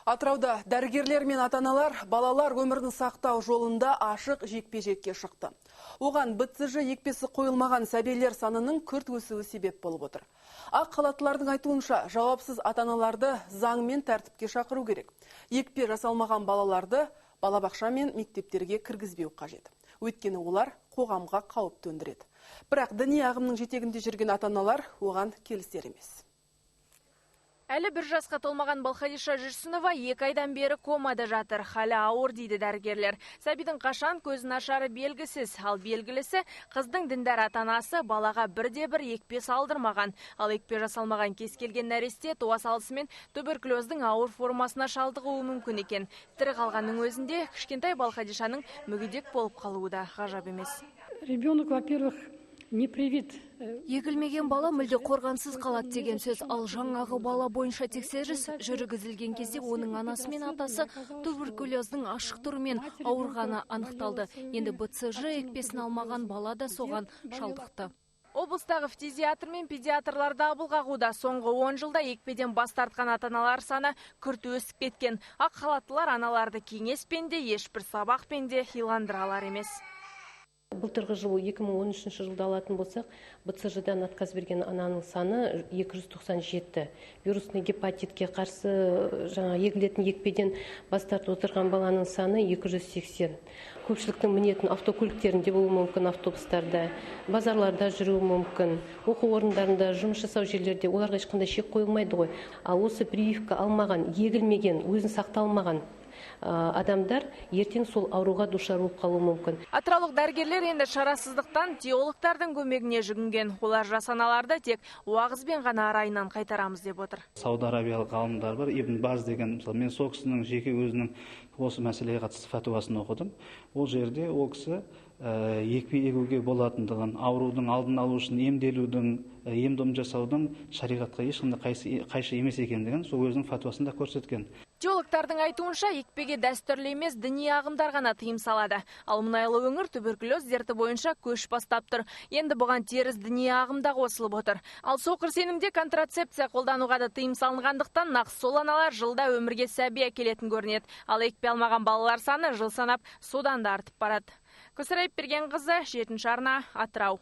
Атырауда дәрігерлер мен ата-аналар балалар өмірін сақтау жолында ашық жекпе-жекке шықты. Оған БЦЖ екпесі қойылмаған сәбилер санының күрт өсуі себеп болып отыр. Ақ халаттылардың айтуынша, жауапсыз ата-аналарды заңмен тәртіпке шақыру керек. Екпе жасалмаған балаларды балабақша мен мектептерге кіргізбеу қажет. Өйткені олар қоғамға қауіп төндіреді. Бірақ діни ағымның жетегінде жүрген ата-аналар оған келісер емес. Әлі бір жасқа толмаған Балхадиша Жүрсінова 2 айдан бері комада жатыр. Халі ауыр дейді дәрігерлер. Сәбидің қашан көзін ашары белгісіз. Ал белгілісі, қыздың діндар ата-анасы балаға бірде-бір екпе салдырмаған. Ал екпе жасалмаған кез келген нәресте туа салысымен туберкулездің ауыр формасына шалдығуы мүмкін екен. Тірі қалғанның өзінде кішкентай Балхадишаның мүгедек болып қалуы да ғажап емес. Ребенок, во-первых, не привит. Егілмеген бала мүлде қорғансыз қалады деген сөз. Ал жаңағы бала бойынша тексеріс жүргізілген кезде оның анасы мен атасы туберкулездің ашық түрімен ауырғаны анықталды. Енді БЦЖ екпесін алмаған бала да соған шалдықты. Облыстағы фтизиатр мен педиатрлар дабыл қағуда. Соңғы 10 жылда екпеден бас тартқан ата-аналар саны күрт өсіп кеткен. Ақ халаттылар аналарды кеңеспен де, ешбір сабақпен де иландыра алар емес. Былтырғы жыл 2013 жылда алатын болсақ, БЦЖ-дан отказ берген ананың саны 297. Вирусный гепатитке қарсы жаңа егілетін екпеден бас тартып отырған баланың саны 280. Көпшіліктің мінетін автокөліктерінде болуы мүмкін, автобустарда, базарларда жүруі мүмкін, оқу орындарында, жұмыс жасау жерлерде оларға ешқандай шек қойылмайды ғой. Ал осы прививка алмаған, егілмеген, өзін сақталмаған адамдар ертең сол ауруға душар болып қалуы мүмкін. Атыраулық дәрігерлер енді шарасыздықтан теологтардың көмегіне жүгінген. Олар жас аналарды тек уағызбен ғана райынан қайтарамыз деп отыр. Сауд арабиялық ғалымдар бар, Ибн Баз деген, мысалы, мен сол кісінің жеке өзінің осы мәселеге қатысты фәтуасын оқыдым. Ол жерде ол кісі екпе егуге болатындығын, аурудың алдын алу үшін емделудің, ем-дом жасаудың шариғатқа ешқандай қайшы емес екендігін сол өзінің фәтуасында көрсеткен. Теологтардың айтуынша, екпеге дәстүрлі емес діни ағымдар ғана тыйым салады. Ал мұнайлы өңір туберкулез дерті бойынша көш бастап тұр. Енді бұған теріс діни ағым да қосылып отыр. Ал соқыр сенімде контрацепция қолдануға да тыйым салынғандықтан нақ сол аналар жылда өмірге сәби әкелетін көрінеді. Ал екпе алмаған балалар саны жыл санап содан да артып барады. Күлсарай Бергенқызы, 7 арна, Атырау.